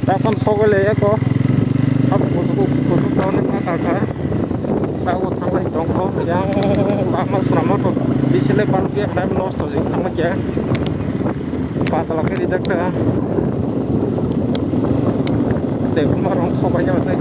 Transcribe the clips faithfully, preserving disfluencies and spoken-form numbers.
Dakhan sogole eko. Abo kutuk kutuk toni ma kakha. Tago thanglai tongkho. Yang lama swnamma to bisile palki ekdam nosto jing thangma kya. Patala ke rijak ta. Tei kuma rong thobai ya tai.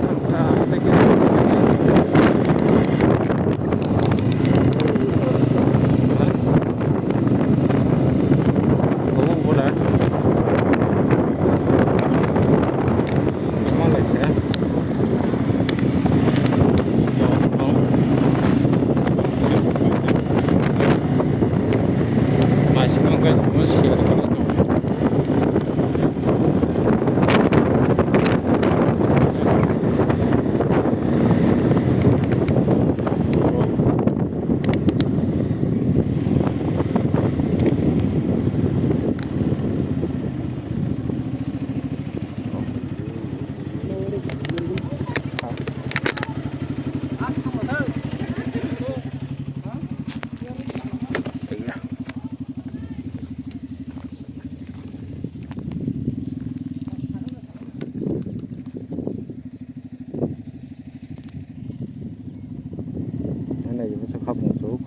Nai di bwswk hapung chuk.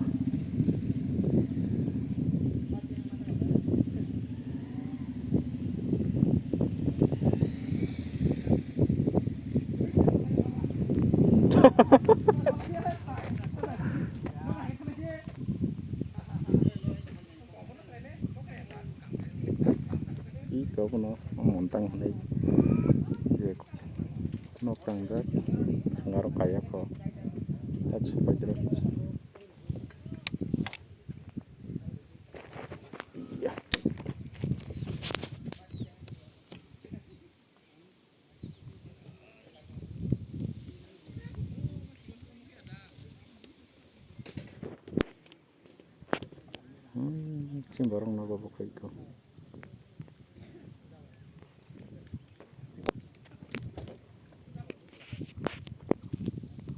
Iko bono montang hinwi je nok tangjak, swngarok kaya kho, tak supaidrok. Iya. Hmm, chini borok nogo bo khaikho.